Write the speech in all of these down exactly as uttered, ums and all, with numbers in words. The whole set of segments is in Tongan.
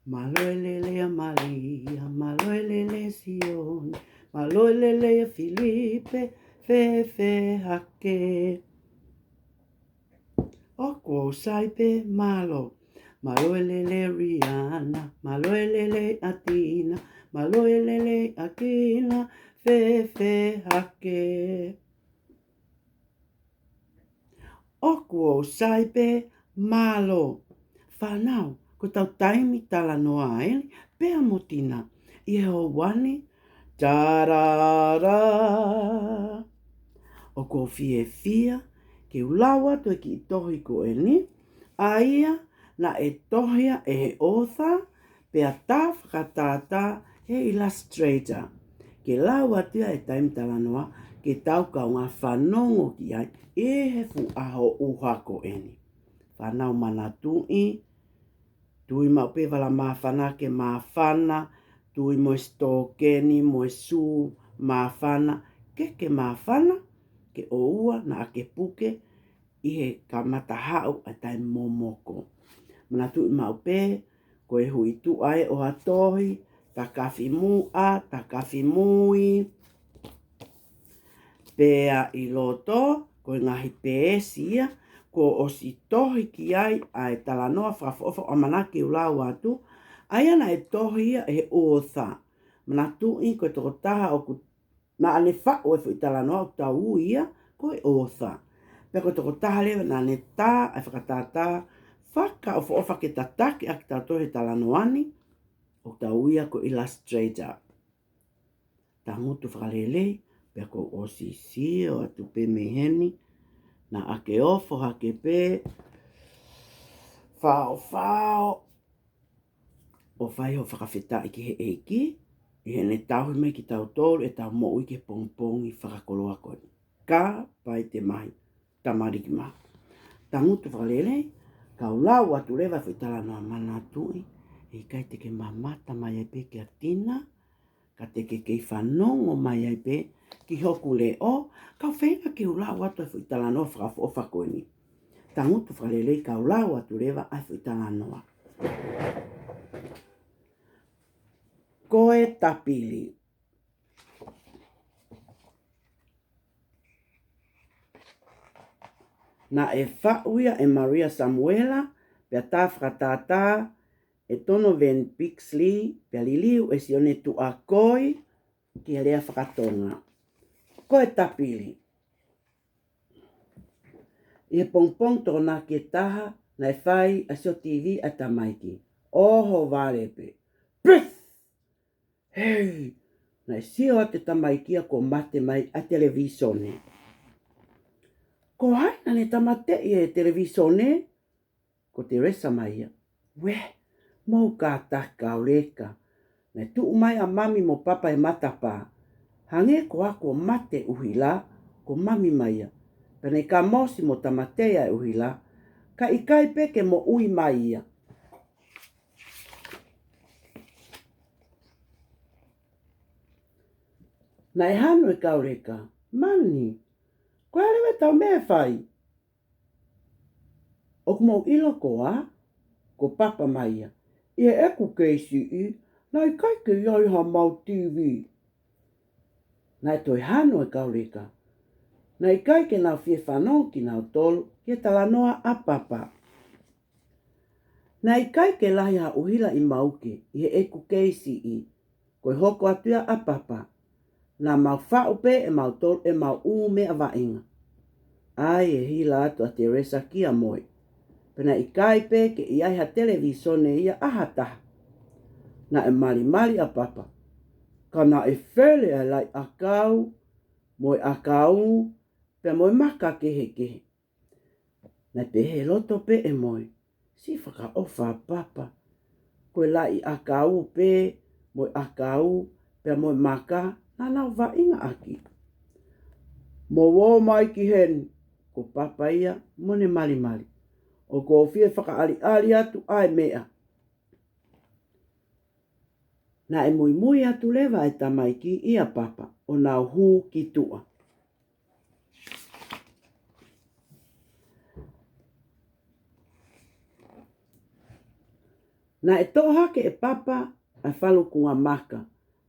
Mālō e lelei ʻa Malia, mālō e lelei Sione, mālō e lelei ʻa Filipe, fēfē hake. ʻOku ou sai pē, mālō. Mālō e lelei Riana, mālō e lelei ʻa Tina, mālō e lelei ʻa Kina, fēfē hake. ʻOku ou sai pē, mālō. Fānau, ko ʻetau taimi talanoa eni, pea mo Tina, ʻi he houa ni, tarara. ʻOku ou fiefia ke u lau atu e kiʻi tohi ko eni, ʻa ia naʻe tohi ia ʻe he author, pea tā fakatātā ʻe he illustrator. Ke lau atu ia e taimi talanoa, ke tau kaungā fanongo ki ai ʻi he fuʻu ʻaho ʻuha ko eni. Fānau, manatuʻi, tui maʻu pē vala māfana ke māfana, tui mo e sitokeni, mo e sū māfana, ke ke māfana, ke ʻoua naʻa ke puke ʻi he kamata haʻu ʻa e taimi momoko. Manatuʻi maʻu pē, ko e huituʻa ē ʻo ha tohi, takafi muʻa, takafi mui, pea ʻi loto, ko e ngaahi peesi ia kuo ʻosi tohi ki ai ʻa e talanoa fakaʻofoʻofa ʻoku ʻamanaki ke u lau atu, ʻa ia naʻe tohi ia ʻe he author. Manatuʻi ko e tokotaha ʻoku naʻa ne faʻu e foʻi talanoa ʻoku tau ui ia ko e author. Pea ko e tokotaha leva naʻa ne tā ʻa e fakatātā fakaʻofoʻofa ke tataki ʻaki kitautolu he talanoa ni, ʻoku tau ui ia ko e illustrator. Tangutu fakalelei, pea kuo u ʻosi sio atu pē mei heni, naʻa ke ofo hake pē, faofao, ʻo fai hoʻo fakafetaʻi ki he ʻEiki, ʻi heʻene tauhi mai kitautolu ʻetau moʻui ki he pongipongi fakakoloa ko eni. Ka pai te mahi, tamaliki mā. Tangutu fakalelei, kau lau atu leva e foʻi talanoa, manatuʻi, ʻe ʻikai te ke mamata mai ai pē kia Tina, ka te ke kei fanongo mai ai pē ki hoku leʻo, kau feinga ke u lau atu e foʻi talanoa fakaʻofoʻofa ko eni. Tangutu fakalelei, kau lau atu leva ʻa e foʻi talanoa. Ko e Tapili. Naʻe faʻu ia ʻe Maria Samuela, pea tā fakatātā ʻe Donovan Bixley, pea liliu ʻe Sione Tuʻakoi ki he lea fakatonga. Ko e Tapili. ʻI he pongipongi Tokonaki ʻe taha, naʻe fai ʻa e sio TV ʻa e tamaiki. ʻOhovale pē. Pith! Hei! Naʻe sio atu e tamaiki ia kuo mate mai ʻa e televīsone. Ko hai naʻa ne tāmateʻi e televīsone? Ko Teresa mai ia. Uē, mou kātaki kau leka. Naʻe tuʻu mai ʻa Mami mo Papa he matapā. Hangē ko ā kuo mate e ʻuhila, ko Mami mai ia. Pea naʻe kamosi mo tāmateʻi ʻa e ʻuhila, ka ʻikai pē ke moʻui mai ia. Naʻe hanu e kau leka. Mani, ko e hā leva ʻetau meʻa ʻe fai? ʻOku mou ʻilo koā, ko Papa mai ia. ʻI heʻeku kei siʻi, naʻe ʻikai ke ʻi ai haʻamau TV. Naʻe toe hanu e kau leka. Naʻe ʻikai ke nau fie fanongo kinautolu ki he talanoa ʻa Papa. Naʻe ʻikai ke lahi ha ʻuhila ʻi Mauke ʻi heʻeku kei siʻi. Ko e hoko atu ia ʻa Papa. Naʻa mau faʻu pē ʻe mautolu ʻemau ʻū meʻa vaʻinga. ʻAi e hila atu ʻa Teresa kia Moe. Pea naʻe ʻikai pē ke ʻi ai ha televīsone ia ʻa ha taha. Naʻe malimali ʻa Papa. Ka naʻe fele ʻa e laʻi ʻakau, mo e ʻakau, pea mo e maka kehekehe. Naʻe pehē loto pē ʻe Moe, siʻi fakaʻofa ʻa Papa. Ko e laʻi ʻakau pē, mo e ʻakau, pea mo e maka, naʻa nau vaʻinga ʻaki. Mou ō mai ki heni, ko Papa ia, mo ʻene malimali. ʻOku ou fie fakaʻaliʻali atu ʻa e meʻa. Naʻe muimui atu leva e tamaiki ʻia Papa, ʻo nau hū ki tuʻa. Naʻe toʻo hake ʻe Papa ʻa e falukunga maka.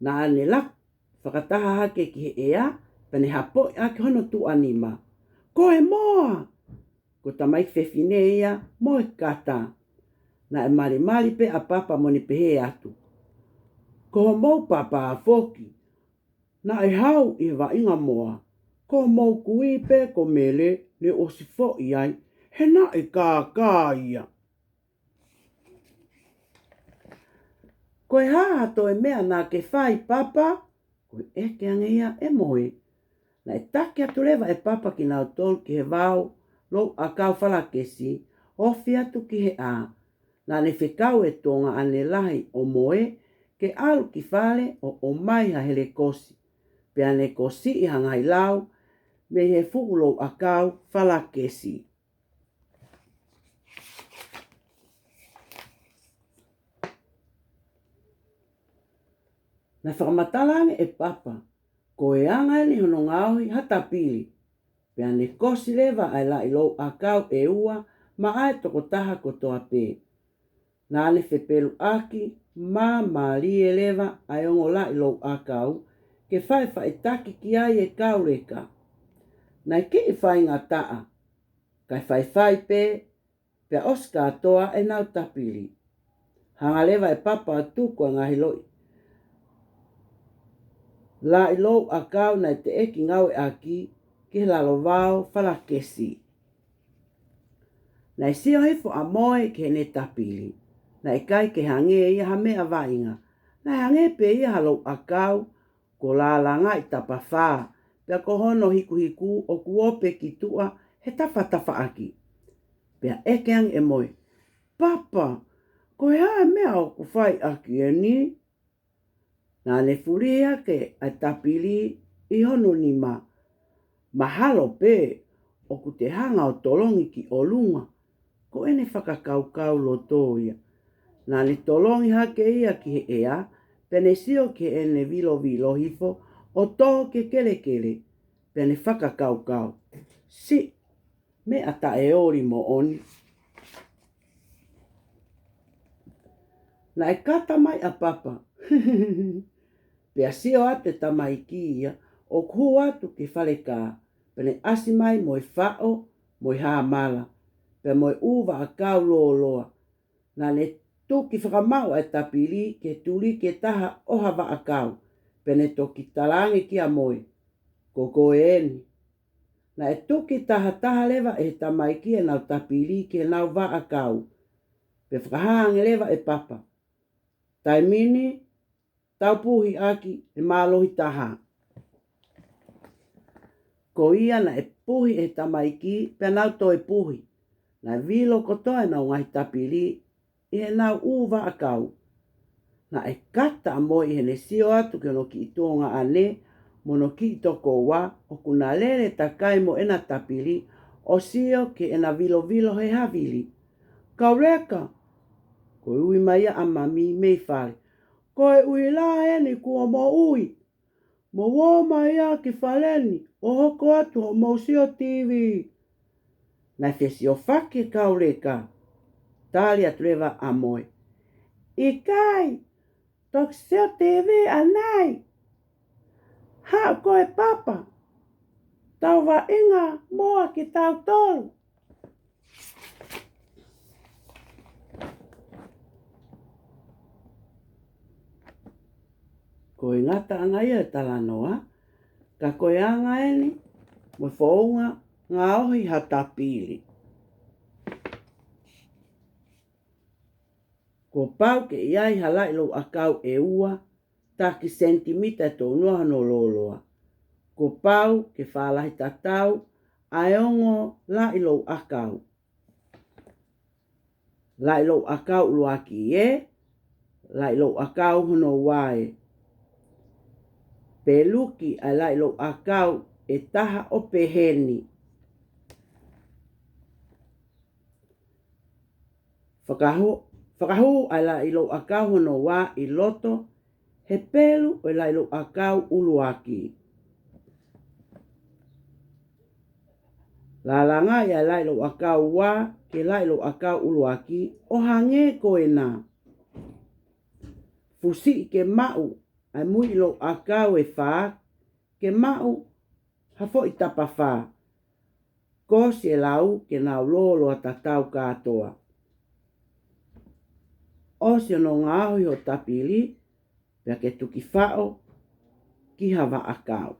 Naʻa ne laku fakataha hake ki he ʻea, pea ne hapoʻi ʻaki hono tuʻa nima. Ko e moa! Ko e tamaiki fefine ia mo e kata. Naʻe malimali pē ʻa Papa mo ne pehē atu, ko homou papa foki. Naʻe hau ʻi he vaʻinga moa. Ko homou kui pē ko Mele ne ʻosi foʻi ai, he naʻe kākā ia. Ko e hā ha toe meʻa naʻa ke fai, Papa? Ko e ʻeke ange ia ʻe Moe. Naʻe taki atu leva ʻe Papa kinautolu ki he vao louʻakau falakesi, ofi atu ki he ʻā. Naʻa ne fekau e tuongaʻane lahi ʻo Moe ke ʻalu ki fale ʻo ʻomai ha helekosi. Pea ne kosiʻi ha ngaahi lau mei he fuʻu louʻakau falakesi. Naʻe fakamatala ange ʻe Papa, ko e anga eni hono ngaohi ha tapili. Pea ne kosi leva ʻa e laʻi louʻakau ʻe ua maʻa e tokotaha kotoa pē. Naʻa ne fepeluʻaki māmālie leva ʻa e ongo laʻi louʻakau ke faʻifaʻitaki ki ai e kau leka. Naʻe kiʻi faingataʻa, kae faifai pē, pea ʻosi kātoa ʻenau tapili. Hanga leva ʻe Papa ʻo tuku ʻa e ngaahi loʻi laʻi louʻakau naʻe teʻeki ngāueʻaki ki he lalo vao falakesi. Naʻe sio hifo ʻa Moe ki heʻene tapili. Naʻe ʻikai ke hangē ia ha meʻa vaʻinga. Naʻe hangē pē ia ha louʻakau kuo lālangaʻi tapafā, pea ko hono hikuhiku ʻoku ope ki tuʻa he tafatafaʻaki. Pea ʻeke ange ʻe Moe, Papa, ko e hā e meʻa ʻoku fai ʻaki eni? Naʻa ne fulihi hake ʻa e tapili ʻi hono nima. Mahalo pē ʻoku te hanga ʻo tolongi ki ʻolunga, ko ʻene fakakaukau loto ia. Naʻa ne tolongi hake ia ki he ʻea, pea ne sio ki heʻene vilovilo hifo ʻo tō ki he kelekele, pea ne fakakaukau, siʻi meʻa taʻeoli moʻoni. Naʻe kata mai ʻa Papa. Pea sio atu e tamaiki ia ʻoku hū atu ki he falekā, pea ne ʻasi mai mo e faʻo, mo e hāmala, pea mo e ʻū vaʻakau lōloa. Naʻa ne tuki fakamaʻu ʻa e tapili ki he tuliki ʻe taha ʻo ha vaʻakau, pea ne toki talaange kia Moe, ko koe eni. Naʻe tuki tahataha leva ʻe he tamaiki ʻenau tapili ki heʻenau vaʻakau, pea fakahā ange leva ʻe Papa, taimi ni, tau puhi ʻaki e mālohi taha. Ko ia naʻe puhi ʻe he tamaiki, pea nau toe puhi. Naʻe vilo kotoa ʻenau ngaahi tapili ʻi heʻenau ʻū vaʻakau. Naʻe kata ʻa Moe ʻi heʻene sio atu ki hono kiʻi tuongaʻane mo hono kiʻi tokoua ʻoku na lele takai mo ʻena tapili ʻo sio ki heʻena vilovilo he havili. Kau leka! Ko e ui mai ia ʻa Mami mei fale. Ko e ʻuhila eni kuo moʻui. Mou ō mai ia ki fale ni ʻo hoko atu hoʻomou sio TV. Naʻe fesiofaki e kau leka. Tali atu leva ʻa Moe, ʻikai, toki sio TV ʻanai. Haʻu koe Papa. Tau vaʻinga moa kitautolu. Ko e ngataʻanga ia e talanoa, ka ko e anga eni mo e founga ngaohi ha tapili. Kuo pau ke ʻi ai ha laʻi louʻakau ʻe ua, taki sentimita ʻe tolu noa hono lōloa. Kuo pau ke fālahi tatau ʻa e ongo laʻi louʻakau. Laʻi louʻakau ʻuluaki ē, laʻi louʻakau hono ua ē. Peluki ʻa e laʻi louʻakau ʻe taha ʻo pehē ni. Fakahū, fakahū ʻa e laʻi louʻakau hono ua ʻi loto he pelu ʻo e laʻi louʻakau ʻuluaki. Lālangaʻi ʻa e laʻi louʻakau ua ki he laʻi louʻakau ʻuluaki ʻo hangē ko ena. Fusiʻi ke maʻu ʻa e muiʻi louʻakau ʻe fā, ke maʻu ha foʻi tapafā. Ko siʻi lau ke nau lōloa tatau kātoa. ʻOsi hono ngaohi ho tapili, pea ke tuki faʻo ki ha vaʻakau.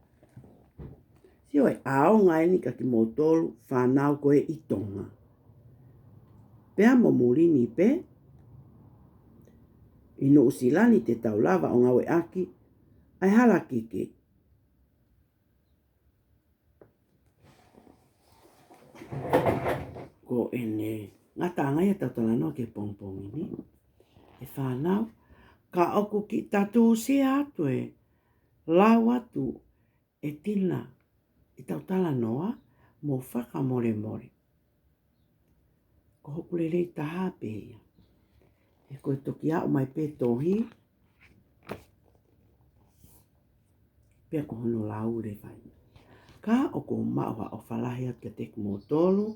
Sio e ʻaonga eni kia kimoutolu fānau ko ē ʻi Tonga. Pea mo muli ni pē, ʻi Nuʻusila ni te tau lava ʻo ngāueʻaki ʻa e hala keke. Ko ʻene ngataʻanga ia ʻetau talanoa ki he pongipongi ni. ʻE fānau, ka ʻoku kiʻi tatūsia atu e lau atu ʻe Tina ʻetau talanoa, mou fakamolemole. Ko hoku lelei taha pē ia. He ko e toki aʻu mai pē tohi, pea ko hono lau leva ia. Ka ʻoku ou maʻu ha ʻofa lahi atu kiate kimoutolu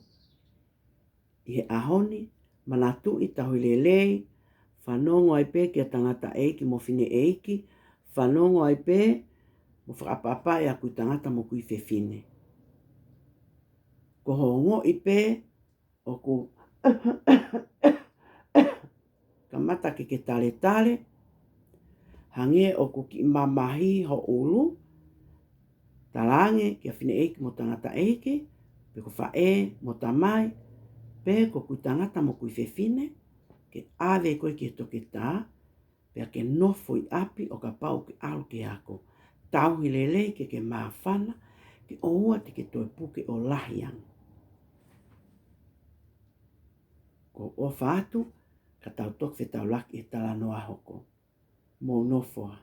ʻi he ʻaho ni, manatuʻi tauhi lelei, fanongo ai pē kia tangataʻeiki mo fineʻeiki, fanongo ai pē mo fakaʻapaʻapaʻi ʻa kui tangata mo kui fefine. Ko hoʻo ongoʻi pē ʻoku kamata ke ke taletale, hangē ʻoku kiʻi mamahi ho ʻulu, talaange kia fineʻeiki mo tangataʻeiki, pe ko faʻē mo tamai, pe ko kui tangata mo kui fefine, ke ʻave koe ki he toketā, pea ke nofo ʻi ʻapi ʻo kapau ke ʻalu ki he ako. Tauhi lelei ke ke māfana, ke ʻoua te ke toe puke ʻo lahi ange. Ko e ʻofa atu, ka tau toki fetaulaki he talanoa hoko. Mou nofo ā.